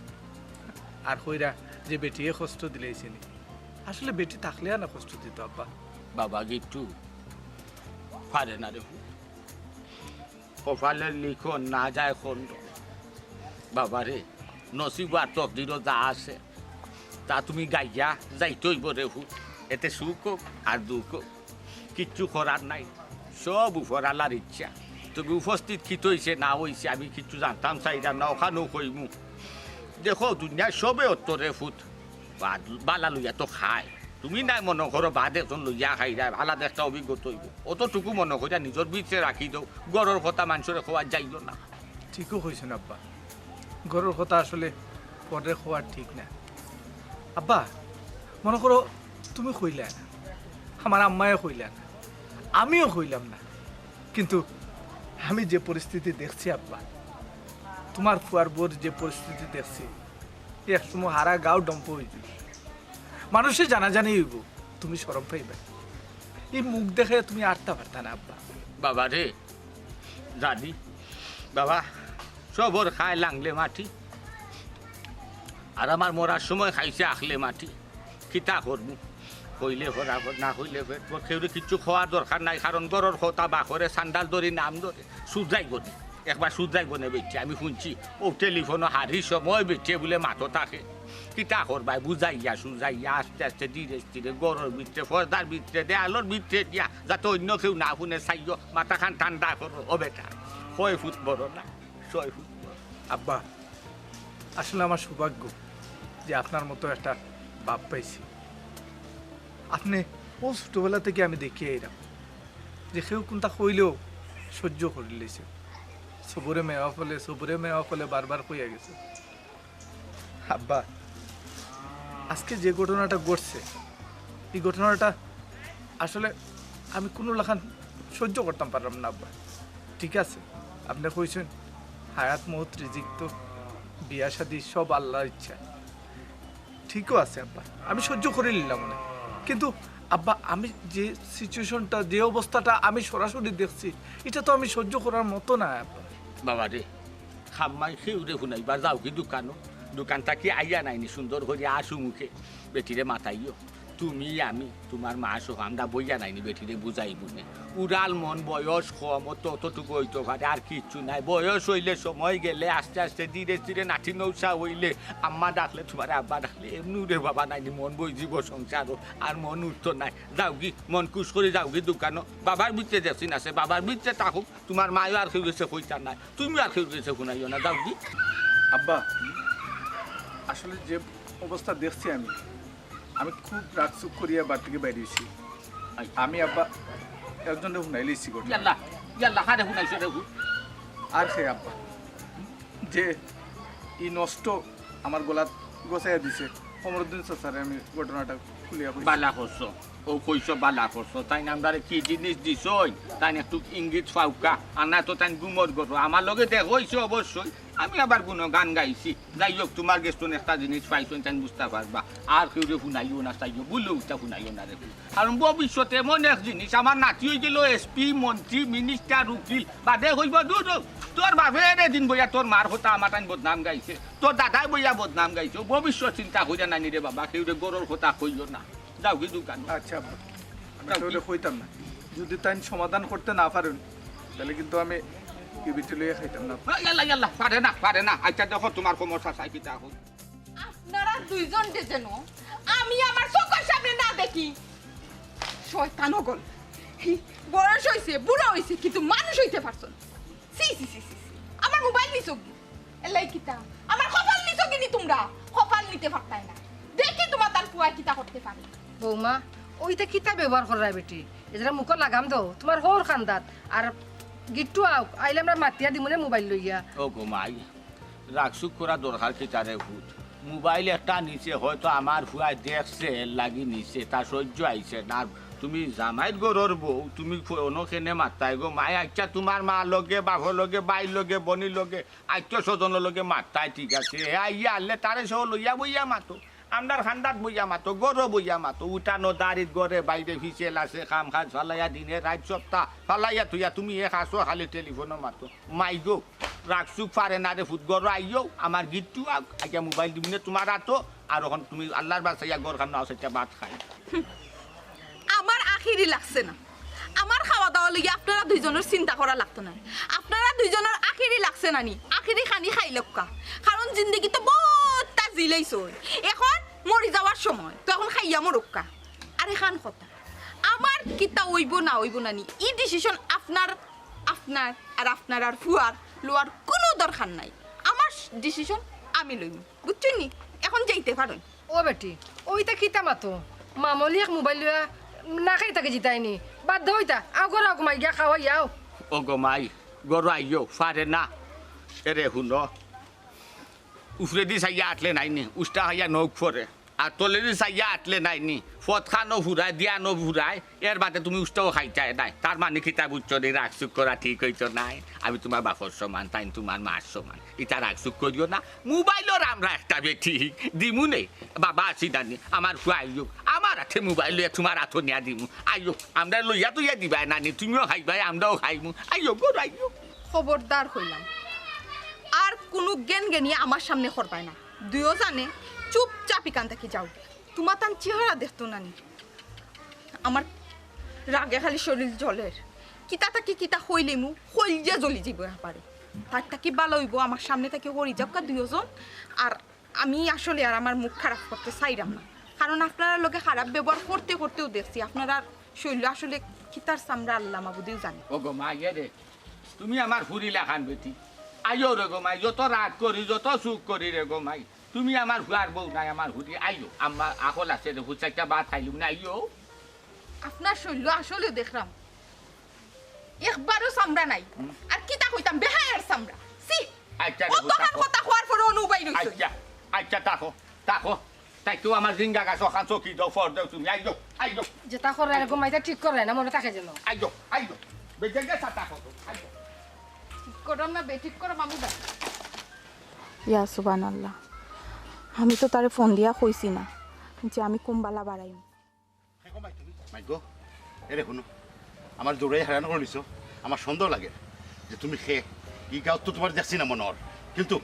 আর কইরা যে বেটিয়ে কষ্ট দিলাইছে নি, আসলে বেটি থাকলে আর না কষ্ট দিত আব্বা। বাবা গিট্টু, পারে না রে। কপালের লিখন না যায় খণ্ড। বাবারে, নসিব আর তকদিরও যা আছে, তা তুমি গাইয়া যাইতে অইবো রে পুত। এতে সুখ হোক আর দুখ হোক, কিচ্ছু করার নাই, সব উপরআলার ইচ্ছা। তবে উপস্থিত কিতা অইছে না অইছে আমি কিচ্ছু জানতাম চাইরাম না, অখানও কইমু। দেখো, দুনিয়ার সবে অত রে পুত, বাদ-, বালা লইয়া তো খায়। তুমি নাই মনো করো, বাদ একজন লইয়া খাইরায়, বালা দেখতা অভিজ্ঞতা অইবো। অতটুকু মনো করিয়া নিজর ভিতরে রাখি দেও, ঘরর কথা মানষরে কওয়া যাইল না। ঠিকও কইছইন আব্বা, ঘরর কথা আসলে পররে কওয়া ঠিক না। আব্বা, মনো করো তুমি কইলায় না, আমার আম্মায়ও কইলা না, আমিও কইলাম না, কিন্তু আমি যে পরিস্থিতি দেখছি আব্বা, তুমার ফুয়ার বউর যে পরিস্থিতি দেখছি, এক সময় হারা গাঁও ডম্প অইযিবো, মানুষে জানাজানি অইবো, তুমি শরম পাইবায়। ই মুখ দেখাইয়া তুমি আটতা পারতায় না আব্বা। বাবা রে, জানি বাবা, সবর খায় লাংলে মাটি, আর আমার মরার সময় খাইছে আখলে মাটি। কিতা করমু? কইলে করা কর, না কইলে পেট ভর। কেউরে কিচ্ছু কওয়ার দরকার নাই, কারণ ঘরর কথা বাকরে সান্ডাল ধরি নাম ধরে। সুজাই গনে, একবার সুজাই গনে বেটিয়ে আমি হুনছি, অউ টেলিফোনো হারি সময় বেটিয়ে বুলে মাতো থাকে। কিতা করবায়, বুঝাইয়া সুজাইয়া আস্তে আস্তে ধীরে স্থিরে ঘরর ভিতরে, পর্দার ভিতরে, দেয়ালর ভিতরে দিয়া, যাতে অইন্য কেউ না হুনে, চাইও, মাথাখান ঠান্ডা করো। ও বেটা, কয় ফুট বড় না, ছয় ফুট বড়। আব্বা, আসলে আমার সৌভাগ্য যে আপনার মতো একটা বাপ পাইছি। আপনে অউ ছোটবেলা থাকি আমি দেখিয়া আইরাম যে কেউ কুনতা কইলেও সইজ্য করিলাইছে। সবুরে মেওয়া ফলে, সবুরে মেওয়া ফলে বারবার কইয়া গেছে। আব্বা, আজকে যে ঘটনাটা ঘটছে, ই ঘটনাটা আসলে আমি কুনু লাখান সইজ্য করতাম পারলাম না আব্বা। ঠিক আছে, আপনে কইছইন হায়াত মউত রিজিক তো বিয়া শাদি সব আল্লার ইচ্ছা। ঠিকও আছে আব্বা, আমি সইজ্য করিলিলাম অনে। কিন্তু আব্বা, আমি যে সিচুয়েশনটা, যে অবস্থাটা আমি সরাসরি দেখছি, ইটা তো আমি সইজ্য করার মতো নায় আব্বা। বাবা রে, খাম্মাই কেউরে হুনাইবা, যাওগি দোকানো, দোকান থাকি আইয়া নাইনি সুন্দর করি হাসু মুখে বেটিরে মাতাইও। তুমি, আমি, তুমার মা সহ আমরা বইয়া নাইনি বেটিরে বুঝাইমুনে। উড়াল মন, বয়স কম, অত অতটুকু অইতো পারে, আর কিচ্ছু নাই। বয়স অইলে, সময় গেলে, আস্তে আস্তে ধীরে স্থিরে নাতি নৌসা অইলে, আম্মা ডাকলে তুমারে আব্বা ডাকলে, এমনে রে বাবা নাইনি মন বইযিবো সংসারো, আর মন উঠতো নায়। যাওগি, মন খুশ করি যাওগি দোকানো, বাবার ভিতরে দেখছি না সে, বাবার ভিতরে থাকুক, তুমার মায়ও আর কেউর গেছে কইতা নায়, তুমিও আর কেউর গেছে হুনাইও না, যাওগি। আব্বা, আসলে যে অবস্থা দেখছি আমি, আমি খুব রাগ চুক করিয়া বাড়ি থাকি বাইর অইছি। আচ্ছা। আমি আব্বা একজনরে হুনাইলিছি ঘটনা। ইয়াল্লা, ইয়াল্লা, কারে হুনাইছো রে হুন? আর কে আব্বা, যে ই নষ্ট আমার গলাত গছাইয়া দিছে, কমরুদ্দিন চাচারে আমি ঘটনাটা খুলিয়া কইছি। বালা করছো, অউ কইছো বালা করছো। তাইন আমরারে কি জিনিস দিছইন, তাইন একটু ইঙ্গিত পাউক্কা, আর না তো তাইন গুমর করো। আমার লগে দেখা অইছে অবশ্যই, আমি আবার গুণগান গাইছি। যাই হোক, তুমার গেছ থনে একটা জিনিস পাইছইন, তাইন বুঝতা পারবা। আর কেউরে হুনাইও না, চাইও, ভুলেও ইতা হুনাইও না রে। কারণ ভবিষ্যতে এমন এক জিনিস, আমার নাতি অইগেলো এসপি, মন্ত্রী, মিনিস্টার, উকিল, বাদে কইবো, "দূর হ, তোর বাপে এরে দিন বইয়া তোর মার কথা আমার তাইন বদনাম গাইছে, তোর দাদায় বইয়া বদনাম গাইছে।" ভবিষ্যৎ চিন্তা কইরা নানি রে বাবা, কেউরে ঘরর কথা কইও না। যাওগি দোকানো। আচ্ছা আব্বা, আমি যাওগি। কেউরে কইতাম না। যদি তাইন সমাধান করতে না পারইন, তাইলে কিন্তু আমি ই বেটি লইয়া খাইতাম না। আ, ইয়াল্লা, ইয়াল্লা, পারে না, পারে না। আচ্ছা, দেখো তুমার সমস্যা চাই কিতা অখন। আপনারা দুইজনরে যেন আমি আমার চোখর সামনে না দেখি। শয়তান অকল। হি, বয়স অইছে, বুড়া অইছে, কিন্তু মানুষ অইতে পারছইন। ছি, ছি, ছি, ছি, ছি। আমার মোবাইল নিছো কি? এলাই কিতা? আমার কপাল নিছো কি নি তুমরা? কপাল নিতে পারতায় না। দেখি তুমার তার পুয়ায় কিতা করতে পারে। বৌমা, অউ ইতা কিতা ব্যবহার কররায় বেটি? এজরা মুখো লাগাম দেও, তুমার হউর কান্দাত। আর গিট্টু আউক, আইলে আমরা মাতিয়া দিমুনে মোবাইল লইয়া। ও গো মাই, রাগ চুক করা দরকার কিতা রে পুত? মোবাইল একটা নিছে, হয়তো আমার ফুয়ায় দেখছে, এর লাগি নিছে, তার সইজ্য আইছে না। তুমি জামাইর ঘরর বউ, তুমি ফোনো কেনে মাততায় গো মাই? আচ্ছা, তুমার মার লগে, বাপর লগে, ভাইর লগে, বইনর লগে, আত্মীয় স্বজনর লগে মাততায়, ঠিক আছে। হে আইয়া হারলে তারে সহ লইয়া বইয়া মাতো, আমরার কান্দাত বইয়া মাতো, ঘরো বইয়া মাতো, উঠানো দাড়িত, ঘরে বাইরে, ফিসেল আছে, কাম কাজ ফালাইয়া, দিনে রাইত সপ্তাহ ফালাইয়া থইয়া তুমি এক আছো খালি টেলিফোনো মাতো। মাই গো, রাগ চুক পারে না রে পুত, ঘরো আইও, আমার গিট্টু আউক, আইয়া মোবাইল দিমুনে তুমার আতো, আর অখন তুমি আল্লার বাচাইয়া ঘরখানো আছো, একটা ভাত খাই। আমার আখেরি লাগছে না। আমার খাওয়া দাওয়া লইয়া আপনারা দুইজনর চিন্তা করা লাগতো নায়। আপনারা দুইজনর আখেরি লাগছে না নি? আখেরি খানি খাইলউক্কা। কারণ জিন্দেগিত তো বউততা জিলাইছইন। অখন মরি যাওয়ার সময়, তো অখন খাইয়া মরউক্কা। আর এখান কথা, আমার কিতা অইবো না অইবো না নি, ই decision আপনার, আপনার আর আপনারার ফুয়ার লওয়ার কুনু দরকার নাই। আমার decision আমি লইমু। বুঝছইন নি? অখন যাইতে পারইন। ও বেটি, অউ ইতা কিতা মাতো? মামলি এক মোবাইল লইয়া না খাই থাকি যিতায়নি। বাদ দেও ইতা। আও ঘরো আও, ঘুমাই গিয়া খাওয়াই আও। ও গো মাই, ঘরো আইও, পারে না। এরে হুনো, উফরেদি চাইয়া আটলে নাইনি, উষ্টা খাইয়া নখ পড়ে। আর তলেদি চাইয়া আটলে নাইনি, ফতখানো ফুরায়, দিয়ানো ফুরায়, এর বাদে তুমি উষ্টাও খাইতায় নায়। তার মানে কিতা বুঝছো নি, রাগ সুখ করা ঠিক অইতো নায়। আমি তুমার বাপর সমান, তাইন তুমার মার সমান, ইতা রাগ সুখ করিও না। মোবাইলর আমরা একটা বেটি দিমু নে, বাবা আছি নানি, আমার ফুয়া আইও, আমার আতে মোবাইল লইয়া তুমার আতো নিয়া দিমু, আইও, আমরা লইয়া তুইয়া দিবায় নানি, তুমিও খাইবায়, আমরাও খাইমু, আইও গো, আইও। খবরদার কইলাম, আর কুনু গেন গেনি আমার সামনে করবায় না। দুইও জানে চুপচাপ ইখান থাকি যাও। তুমার তান চেহারা দেখতো নানি। আমার রাগে খালি শরীর জ্বলের। কিতা থাকি কিতা কইলিমু, কইলজা জ্বলি যাইবো একবারে। তার থাকি ভালা অইবো আমার সামনে থাকি হরি যাউক্কা দুইওজন। আর আমি আসলে আর আমার মুখ খারাপ করতে চাইরাম না, কারণ আপনারার লগে খারাপ ব্যবহার করতে করতেও দেখছি আপনারার শরীর আসলে কিতার চামড়া আল্লাহ মাবুদেউ জানে। ও গো মাই, এ রে, তুমি আমার ফুরি লাখান বেটি। আইও রে গো মাই, যত রাগ করি, যত সুখ করি রে গো মাই, তুমি আমার ফুয়ার বউ নায়, আমার ফুরি। আইও, আমার আকল আছে রে, ফুচাইটা ভাত খাইলুম না, আইও। আপনার শরীর আসলে দেখরাম একবারও চামড়া নাই। হুম। আর কিতা কইতাম, বেহায়ার চামড়া। ছি! আচ্ছা রে, অতখান কথা কওয়ার পরে অনুবাই রইছে। আচ্ছা, আচ্ছা, থাকো, থাকো। তাই তো আমার জিঙ্গা গাছ ওখান চকি দাও, ফর দাও তুমি। আইও, আইও। যেটা করে আর ঘুমাইতে ঠিক করে না, মনে থাকে যেন। আইও, আইও। বেজে গেছে, থাকো তো। আইও। ঠিক করো না, বেঠিক করো, মামু ভাই। ইয়া সুবহানাল্লাহ, আমি তো তারে ফোন দিয়া কইছি না যে আমি কুম্বালা বাড়াইমু। মাই গো, এরে হুনো, আমার দৌড়াই হারান করিলিছো। আমার সন্দেহ লাগে যে তুমি খে, ই গাঁওত তো তুমার দেখছি না মনে অর, কিন্তু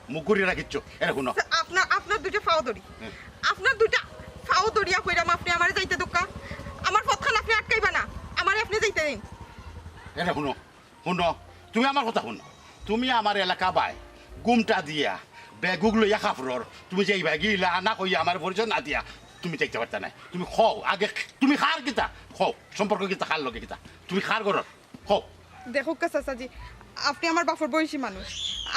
মুখ ঘুরিয়া রাখিচ্ছ। এরে হুনো। আপনার, আপনার দুইটা পাও ধরি। হুম। আপনার দুইটা পাও ধরিয়া কইরাম, আপনে আমারে যাইতে দেউক্কা। আমার পথখান আপনে আটকাইবা না, আমারে আপনে যাইতে দিন। এরে হুনো, হুনো, তুমি আমার কথা হুনো। তুমি আমার এলাকা বায়, গুমটা দিয়া, বেগুগ লইয়া খাফরর, তুমি যাইবায় গিলা না কইয়া আমার পরিচয় না দিয়া, তুমি যাইতে পারতা নায়। তুমি কও, আগে তুমি কার কিতা? কও, সম্পর্ক কিতা, কার লগে কিতা? তুমি কার ঘরর? কও। দেখউক্কা চাচাজি, আপনে আমার বাপর বয়সী মানুষ,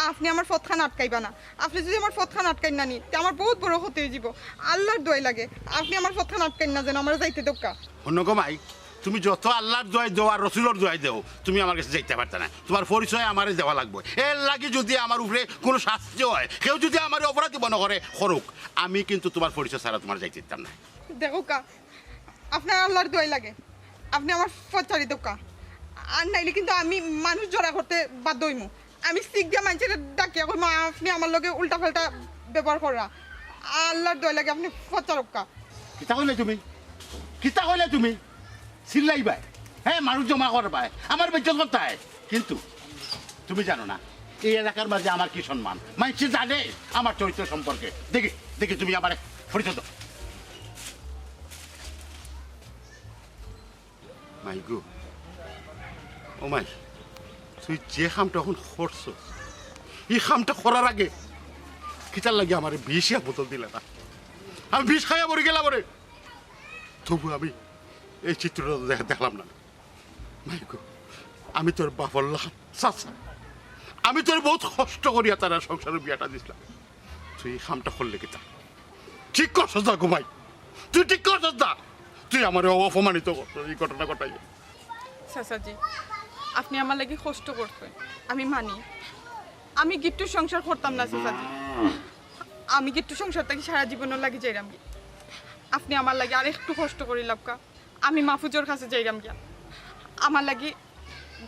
আপনে আমার পথখান আটকাইবা না। আপনে যুদি আমার পথখান আটকাইন না নি, তে আমার বউত বড় ক্ষতি অইযিবো। আল্লার দোয়াই লাগে, আপনে আমার পথখান আটকাইন না যেন, আমারে যাইতে দেউক্কা। হুনো গো মাই, তুমি যত আল্লার দোয়াই দেও আর রসুলর দোয়াই দেও, তুমি আমার গেছে যাইতে পারতা নায়। তুমার পরিচয় আমারে দেওয়া লাগবো। এর লাগি যুদি আমার উপরে কুনু শাস্তি অয়, কেউ যুদি আমারে অপরাধী মনে করে, করুক, আমি কিন্তু তুমার পরিচয় ছাড়া তুমারে যাইতে দিতাম নায়। দেখউক্কা, আপনার আল্লার দোয়াই লাগে, আপনে আমার পথ ছাড়ি দেউক্কা, আর নাইলে কিন্তু আমি মানুষ জড়া করতে বাধ্য অইমু। আমি সিক দিয়া মাইনষরে ডাকিয়া কইমু, আপনে আমার লগে উল্টা-পাল্টা ব্যবহার কররা। আল্লার দোয়াই লাগে, আপনে পথ ছাড়উক্কা। কিতা কইলে তুমি? কিতা কইলে তুমি? চিল্লাইবায়? হে, মানুষ জমা করবায়, আমার বেইজ্জত করতায়। কিন্তু তুমি জানো না, এই এলাকার মাঝে আমার কি সম্মান? মাইনষে জানে আমার চরিত্র সম্পর্কে। দেখি, দেখি তুমি আমারে পরিচয় দাও। মাই গো, ও মাই, তুই যে কামটা অখন করছস, ই কামটা করার আগে কিতার লাগি আমারে বিষ এক বোতল দিলে না? আমি বিষ খাইয়া মরি গেলাম রে। তবু আমি এই চিত্রটা দেখ-, দেখলাম না। মাই গো, আমি তোর বাপর লাখান চাচা, আমি তোর বউত কষ্ট করিয়া তারার সংসারো বিয়াটা দিছলাম। তুই ই কামটা করলে কিতা? ঠিক করছস না গো মাই, তুই ঠিক করছস না। তুই আমারে অপমানিত করছস ই ঘটনা ঘটাইয়া। চাচাজি, আপনে আমার লাগি কষ্ট করছইন, আমি মানি। আমি গিট্টুর সংসার করতাম না চাচাজি। আমি গিট্টুর সংসার থাকি সারা জীবনর লাগি যাইরাম গি। আপনে আমার লাগি আর একটু কষ্ট করিলাউক্কা। আমি মাহফুজর কাছে যাইরাম গিয়া। আমার লাগি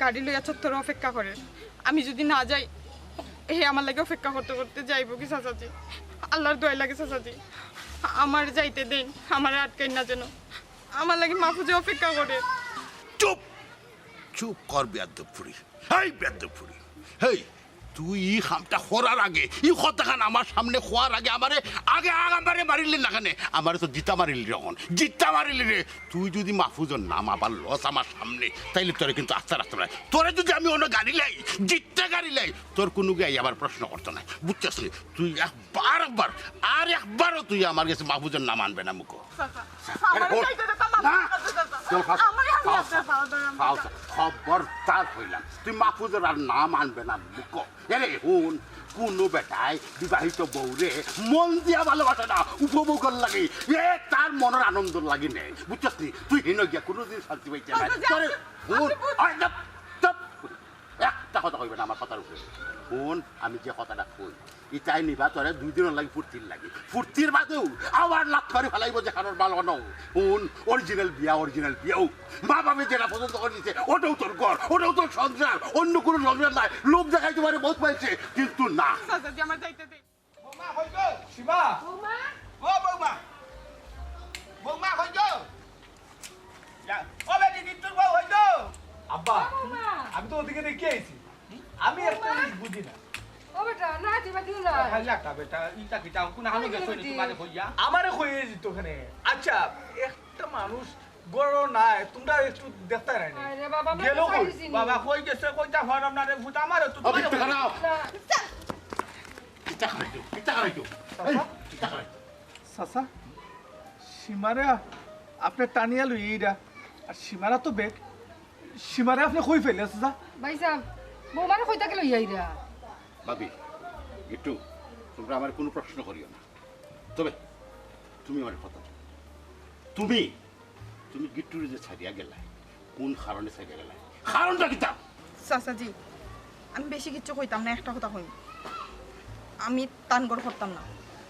গাড়ি লইয়া চত্বরো অপেক্ষা করের। আমি যুদি না যাই, হে আমার লাগি অপেক্ষা করতে করতে যাইবো গি চাচাজি। আল্লার দোয়াই লাগে চাচাজি, আমারে যাইতে দেইন, আমারে আটকাইন না যেন। আমার লাগি মাহফুজে অপেক্ষা করের। চুপ! চুপ কর বেয়াদ্দপ ফুরি। হেই বেয়াদ্দপ ফুরি। হেই, তুই ই কামটা করার আগে, ই কথাখান আমার সামনে কওয়ার আগে আমারে, আগে আমারে মারিলি না কেনে? আমারে তো জিতা মারিলি রে অখন। জিতা মারিলি রে। তুই যুদি মাহফুজর নাম আবার লস আমার সামনে, তাইলে তোরে কিন্তু আস্তা রাখতাম নায়। তোরে যুদি আমি অনো গাড়িলাই, জিততে গাড়িলাই, তোর কুনু গিয়াই আবার প্রশ্ন করতো নায়। বুঝছস নি? তুই একবার, একবার, আর একবারও তুই আমার গেছে মাহফুজর নাম আনবে না মুখো। চাচা, চাচা, আমারে যাইতে দে, চাচা, না। মাফ করে দে, চাচা। চল, খাও। আমারে আমি খাও, আপনার পাও ধরাম, খাও, চাচা। খবরদার কইলাম, তুই মাহফুজর আর নাম আনবে না মুখো। এরে হুন, কুনু বেটায় বিবাহিত বউরে মন দিয়া ভালোবাসে না, উপভোগর লাগি। এ তার মনর আনন্দর লাগি নেয়। বুঝছস নি? তুই হিনো গিয়া কুনুদিন শান্তি পাইতে নায়। চাচা, তোরে, আপনি হুন, বুঝ- আরে, চুপ, চুপ। একটা কথা কইবে না আমার কথার উপরে। হুন, আমি যে কথাটা কই, ইতায় নিবা তোরে দুই দিনর লাগি ফুর্তির লাগি। ফুর্তির বাদেউ আবার লাত মারি ফালাইবো যে কারোর ভালো নও। হুন, অরিজিনাল বিয়া, অরিজিনাল বিয়াউ। মা বাপে যেটা পছন্দ করে দিছে, ওটাউ তোর ঘর, ওটাউ তোর সংসার, অন্য কোনো সংসার নাই। লোভ দেখাইতে পারে বহুত পাইছে, কিন্তু না। চাচাজি, আমার যাইতে দে। বৌমা, কই গো? সীমা! বৌমা! ও বৌমা! বৌমা, কই গো? যা, ও বেটি, গিট্টুর বউ, কই গো? আব্বা, ও বৌমা! আমি তো ওদিকে দেখে আইছি। আমি একটা বৌমা! জিনিস বুঝি না। ও বেটা, না, তুই বাদ দিও না। খালি একটা বেটা, ইটা কিটা, কোন হানো ওই গেছো রে বেটি। তোমারে কইয়া? আমারে কইয়া দিত ওখানে। আচ্ছা, একটা মানুষ গরো নাই, তোমরা একটু দেখতে নাই নি। আরে বাবা, আমরা গেল তো কই? পাইছি নি। বাবা, কই গেছে, কইতা পারলাম না রে, ভূত আমারে তো ও, তোমারে বিট্টু, কইয়া খারাপ। না। কিতা খাইছো? কিতা খাইছো? এই, চাচা? কিতা খাইছো? চাচা, সীমারে আপনি টানিয়া লইয়া ইরা। আর সীমারা তো বেগ। সীমারে আপনি কই ফেলে, চাচা? ভাই সাহেব, বৌমারে কই থাকি লইয়া ইরা? ভাবি, গিট্টু, তোমরা আমার কোনো প্রশ্ন করিও না। তবে তুমি আমার কথা দাও। তুমি, তুমি গিট্টুরে যে ছাড়িয়া গেলায়, কোন কারণে ছাড়িয়া গেলায়? কারণটা কিতা? চাচাজি, আমি বেশি কিচ্ছু কইতাম না, একটা কথা কই। আমি তান ঘর করতাম না।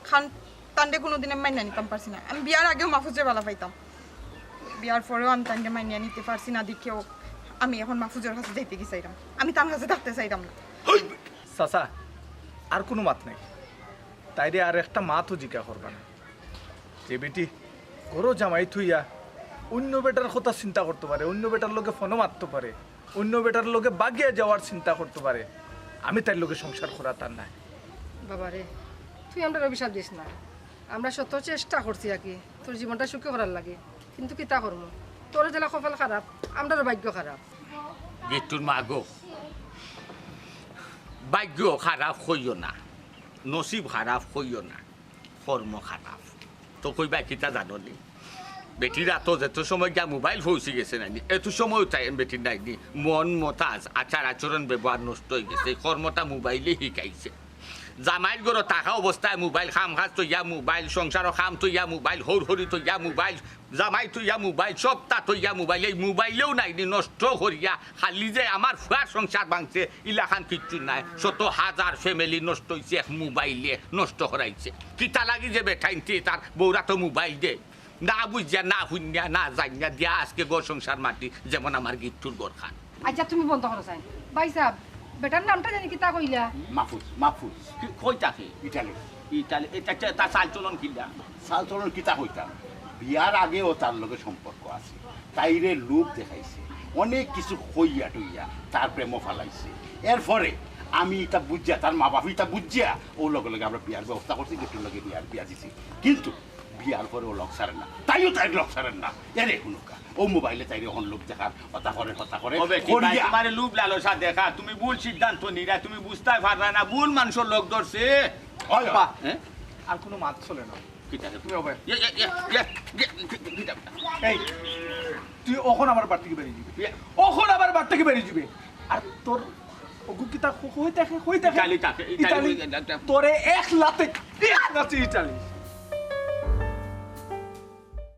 খান তানরে কোনোদিন আমি মাইনা নিতাম পারছি না। আমি বিয়ার আগেও মাহফুজরে ভালা পাইতাম। বিয়ার পরেও আমি তানরে মাইনা নিতে পারছি না দেখিয়াউ আমি এখন মাহফুজর কাছে যাইতে গেছিলাম। আমি তান কাছে থাকতে চাইতাম না। চাচা, আর কোনো মাত নাই। তাইরে আর একটা মাতও জিকা করবা না। যে বেটি ঘরো জামাই থইয়া অন্য বেটার কথা চিন্তা করতো পারে, অন্য বেটার লগে ফোনো মাততো পারে, অন্য বেটার লগে বাগিয়া যাওয়ার চিন্তা করতো পারে, আমি তাইর লগে সংসার করার তার নায়। বাবারে, তুই আমরারে অভিশাপ দিস না। আমরা শত চেষ্টা করছি আর কি, তোর জীবনটা সুখী করার লাগি, কিন্তু কিতা করমু, তোরও যেলা কপাল খারাপ, আমরারও ভাগ্য খারাপ। গিট্টুর মা গো, ভাগ্য খারাপ কইও না, নসিব খারাপ কইও না, কর্ম খারাপ। তো কইবা কিতা জানো নি? বেটির আতো যেত সময় গিয়া মোবাইল পৌঁছি গেছে নাইনি, এত সময় তাই বেটির নাইনি। মন মতাজ, আচার আচরণ ব্যবহার নষ্ট অই গেছে। এই কর্মটা মোবাইলে শিখাইছে। জামাইর ঘরো থাকা অবস্থায় মোবাইল, কাম কাজ থইয়া মোবাইল, সংসারর কাম থইয়া মোবাইল, হৌর হরি থইয়া মোবাইল, জামাই থইয়া মোবাইল, সবতা থইয়া মোবাইল। এই মোবাইলেউ নাইনি নষ্ট করিয়া খালি যে আমার ফুয়ার সংসার ভাঙছে, ইলাখান কিচ্ছু নাই। শত হাজার ফ্যামিলি নষ্ট অইছে এক মোবাইলে, নষ্ট করাইছে। কিতা লাগি যে বেটাইন্তে তার বউরাতো মোবাইল দে, না বুঝিয়া, না হুনিয়া, না জানিয়া দিয়া আজকে ঘর সংসার মাটি, যেমন আমার গিট্টুর ঘরখান। আচ্ছা, তুমি বন্ধ করো চাইন। ভাই সাহেব, বেটার নামটা জানি কিতা কইলা? মাহফুজ, মাহফুজ। কি, কই থাকে? ইটালি। ইটালি, এটা, এটা, তার চালচলন কিলা? চালচলন কিতা কইতাম? বিয়ার আগেও তার লগে সম্পর্ক আছে। তাইরে লোভ দেখাইছে। অনেক কিছু কইয়া টইয়া তার প্রেমো ফালাইছে। এরপরে আমি ইটা বুঝিয়া, তার মা বাপ ইটা বুঝিয়া, ও লগে লগে আমরা বিয়ার ব্যবস্থা করছি, গিট্টুর লগে বিয়ার, বিয়া দিছি। কিন্তু বিয়ার পরে ও লগ ছাড়ে না, তাইও তাইর লগ ছাড়ের না। এরে হুনুক্কা, ও মোবাইলে তাইরে অখন লোভ দেখার, হতা করে, হতা করে, ও বেটি, করিয়া। ভাই, তোমারে লোভ লালসা দেখা, তুমি ভুল সিদ্ধান্ত নিরা, তুমি বুঝতায় পাররা না, ভুল মানষর লগ ধরছে। অয়, অয়। বা, হ্যাঁ? আর কোনো মাত চলে না। কিতা রে? তুমি হবে। ইয়ে, ইয়ে, ইয়ে, ইয়ে, ইয়ে, কি, কি, কি, কি, এই, তুই অখন আমার বাড়ি থাকি বেরিয়ে যাবে। ইয়ে। অখন আমার বাড়ি থাকি বেরিয়ে যাবে। আর তোর ওগু কিতা ক-, কই থাকে, কই থাকে? ইটালি থাকে, ইটালি ইটালি। কই থাকে? তোরে এক লাতে, এক লাতে ইটালি।